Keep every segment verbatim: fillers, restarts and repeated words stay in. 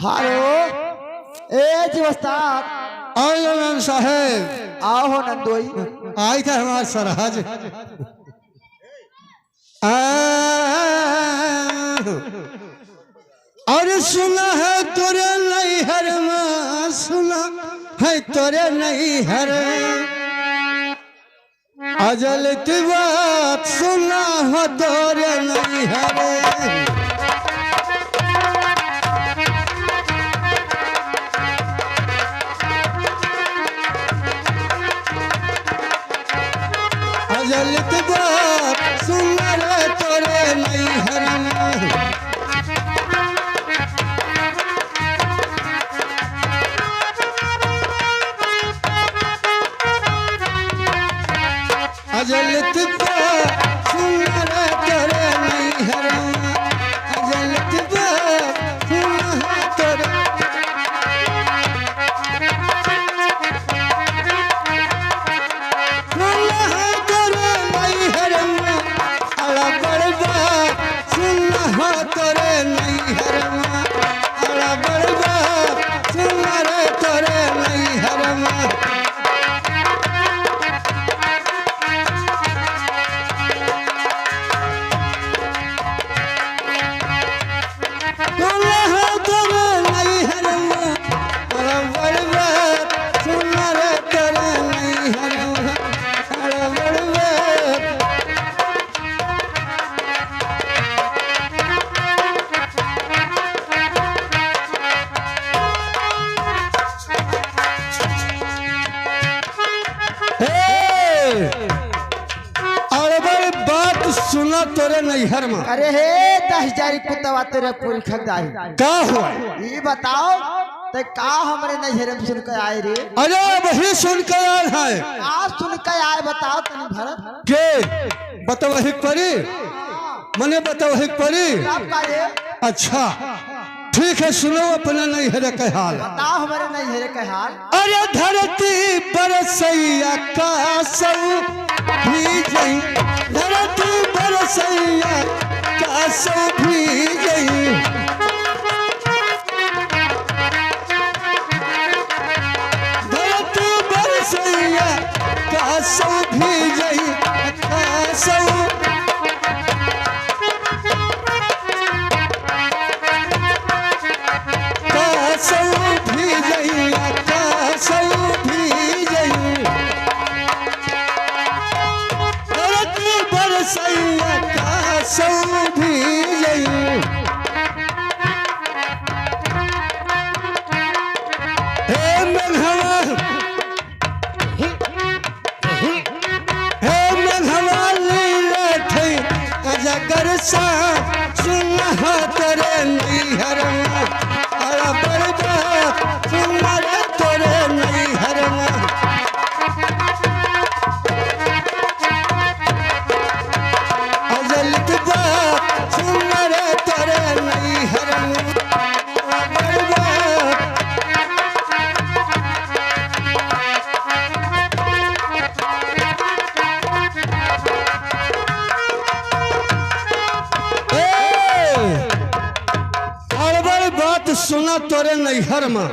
हेलो, ए जी उस्ताद। आओ नंद साहेब। आओ हो नंदोई। आई था हमार सरहज। आ, अरे सुना है तोरे नैहर मा, सुना है तोरे नैहर। अजल की बात सुना हो तोरे नैहर। अजल की बात सुना रे तोरे नैहर मा। अजल की बात सुना रे तोरे नैहर मा। अजल की बात सुना तोरे, सुना तोरे नैहर मा। अड़ा बड़बा सुना तोरे नैहर मा। अड़ा बड़बा सुना रे तोरे नैहर मा। ए, अड़बड़ बात सुना तोरे नैहर मा। अरे हे दस हजारी कुतवा तोरे पूरी खगदाही। का हुआ? ई बताओ, ते का हमरे नैहर मा सुन के आए रे? अरे वही सुन के आए हैं। का सुन के आए बताओ तनी भरत? के? बतवही परी? मने बतवही परी? का रे? अच्छा। ठीक है, सुनो अपने नैहरे के हाल। बताओ हमरे नैहरे के हाल। अरे धरती बरसैया कासौ भीजई, धरती बरसैया कासौ भीजई। धरती बरसैया कासौ भीजई, कासौ। कासौ भीजई, कासौ भीजई। धरती बरसैया कासौ भीजई। हे मेघवा, हे मेघवा लीलत है, अजगर सा सुनहा तोरे नैहर मा। अड़ा बड़बा सुनहा रे तोरे नैहर मा। अजल की बात सुनहा रे तोरे नैहर मा। ए, अड़बड़ बात सुना तोरे नैहर मा।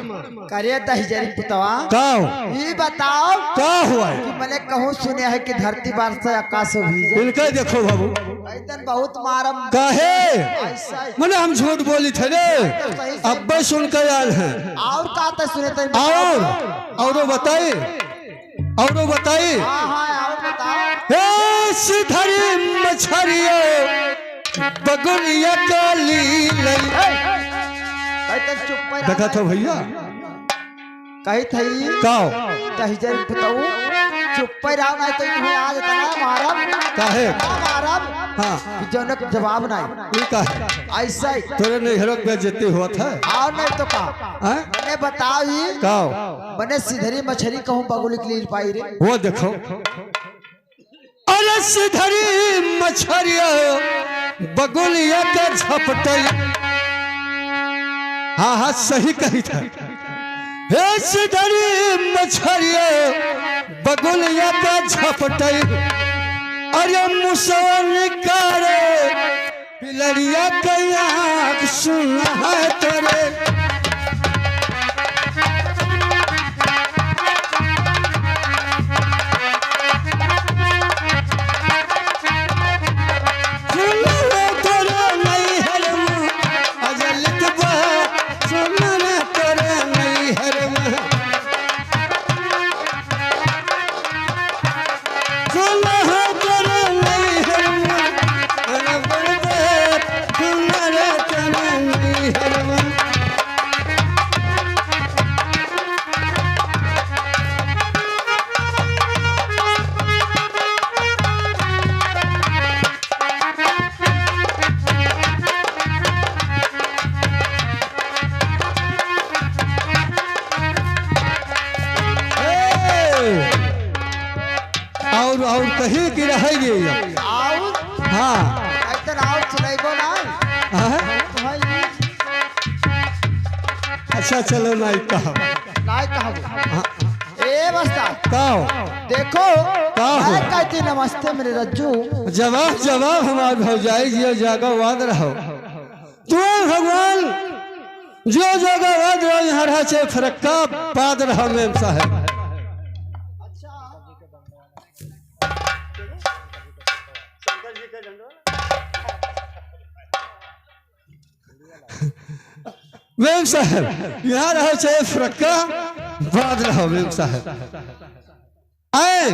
करे दहिजरी पुतवा। का हो? ई बताओ। का हुआ है? कि मने कहूँ सुने है कि धरती बार से आकाश भीजे। इनका देखो बाबू। ऐतन बहुत मारम। काहे? ऐसा ही। मने हम झूठ बोली थे रे। तो सही से अब्बे सुन के आयल है। और का तो सुने थे? और, औरो बताई। औरो बताई। हाँ, हाँ, और बताओ। हे सिधरी मछरियो, बगुलिया काली लई। ए, भाई, तन चुप पर देखा रहा। था भैया। कही थई। का हो? दहिजरी पुतऊ, चुप पर रहो, नहीं तो तुम्हें आज इतना मारब। काहे? इतना मारब हाँ। कि जनक जवाब नहीं। ई काहे? ऐसा ही। तोरे नैहरों के बेइज्जती हुआ था। और नहीं तो का? हैं? मने बताओ ही। का हो? मने सिधरी मछरी कहूँ बगुली के लिए पाई रे। वो देखो। अरे सिधरी मछरिया बगुलिया के झपटई। हाँ, हाँ, सही कही था। हे सिधरी मछरिया बगुलिया के झपटई। अरे मुसवा निकारे बिलरिया के आँख सुना है तोरे। कहीं की रह गई है। आउर? हाँ। ऐसन आउर सुनैबो ना। हाँ? तो भाई। अच्छा, चलो, नाई कहो। नाई कहो। हाँ। ए बस्ता। कहो। देखो, कहो। मैं कहती नमस्ते मेरे रज्जू। जवाब, जवाब हमार भौजाई जियो जागो वाद रहो। तू भगवान जो जगह वाद रहो, यहाँ रहा चाहे फरक्का पाद रहो मेम साहब। मेम साहब, यहाँ रहो चाहे फरक्का, बाद रहो मेम साहब। आए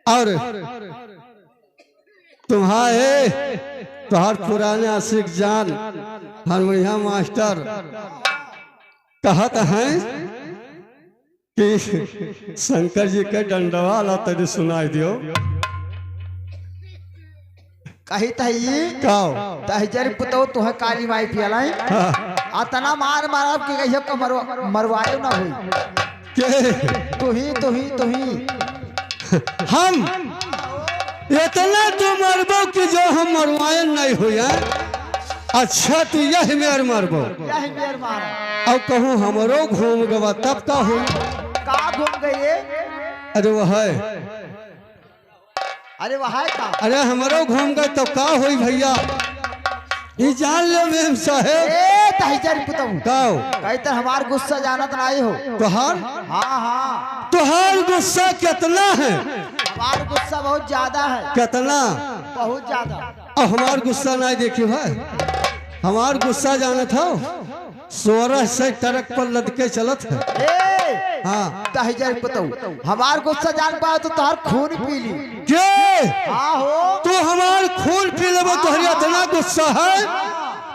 और तुम्हारे, तुम्हार पुराने आशिक जान, हारमोनिया मास्टर कहत हैं कि शंकर जी के डंडवा ला तनी सुनाई दियो। कही तही काओ? तही जरी पुतौ तुहे काली माई पियलाई। हाँ। अतना मार मारब कि कहियो को मरवा-, मरवायो ना होई। के? तुही, तुही, तुही। हम इतना तो मरबो कि जो हम मरवायन नहीं होई, हैं? अच्छा, तू यही मेर मरबो। यही मेर मार। अब कहूँ हमरो घूम गवा, तब का होई? का घूम गई रे? अरे वह है। अरे वह है का? अरे हमरो घूम गए तो का होई भैया? ई जान ले मेम साहेब। ए, तही जरी पुतऊ। काओ? कही तो हमार गुस्सा जानत नहीं हो। तोहार? हाँ, हाँ। तोहार गुस्सा कितना है? हमार गुस्सा बहुत ज्यादा है। कितना? बहुत ज्यादा। अब हमार गुस्सा नहीं देखी भाई, हमार गुस्सा जानत हो? सोरह से ट्रक पर लदके चलत है। ए! हाँ। तही जरी पुतऊ, हमार गुस्सा जान पाओ तो तोहार खून पी ली। के? हाँ हो। तू हमार खून पी लेबो, तोहरी इतना गुस्सा है?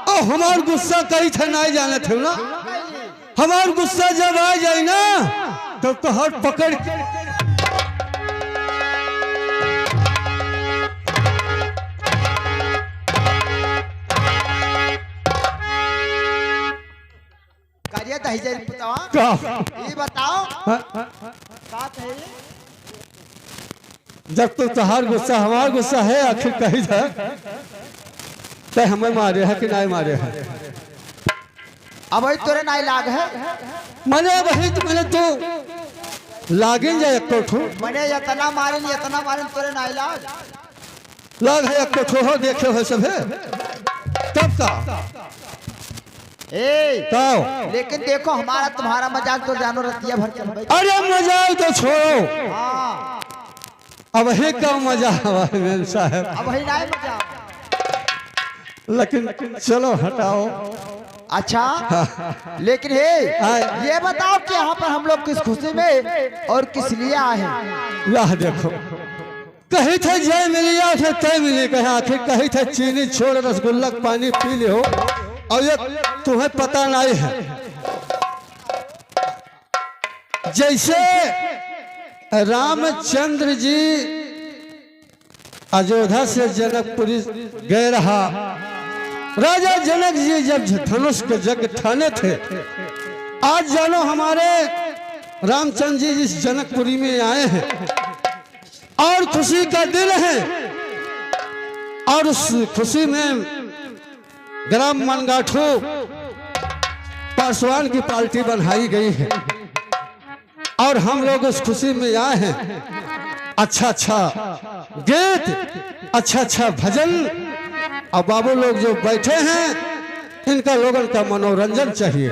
और हमार गुस्सा कही थे नहीं जानत हो ना? हमार गुस्सा जब आ जाए ना, तब तोहर पकड़ के करिया दही जरी पुतवा। का? ये बताओ। हाँ? का कहे? जब तो तोहार गुस्सा, हमार गुस्सा है, आखिर कही था, ते हमें मारे है कि नहीं मारे है? अब वही तोरे नाई लाग है। मने वही तो, मने तो लागिन जाए एको ठो। मने इतना मारिन, इतना मारिन तोरे नाई लाग। लाग है एको ठो हो, देखे हो सभे। तब का? ए, काओ? लेकिन देखो हमारा तुम्हारा मजाक तो जानो रतिया भर चलबे। अरे मजाक तो छोड़ो। हाँ। अब ही का मजा आवा है मेम साहब। अब ही नहीं मजा। लेकिन चलो हटाओ। अच्छा, हाँ। लेकिन हे, हाँ। ये बताओ कि यहाँ पर हम लोग किस खुशी में और किस लिए आए हैं? यह देखो, कही थे जय मिलिया थे तय मिली, कहे आखिर कही थे चीनी छोड़ रसगुल्ला के पानी पी लियो, और ये तुम्हें पता नहीं है। जैसे रामचंद्र जी अयोध्या से जनकपुरी गए रहा, राजा जनक जी जब धनुष के जग ठाने थे, आज जानो हमारे रामचंद्र जी जिस जनकपुरी में आए हैं और खुशी का दिन है, और उस खुशी में ग्राम मनगाठू पासवान की पार्टी बनाई गई है और हम लोग उस खुशी में आए हैं। अच्छा अच्छा गीत, अच्छा अच्छा भजन, और बाबू लोग जो बैठे हैं, इनका लोगन का मनोरंजन चाहिए।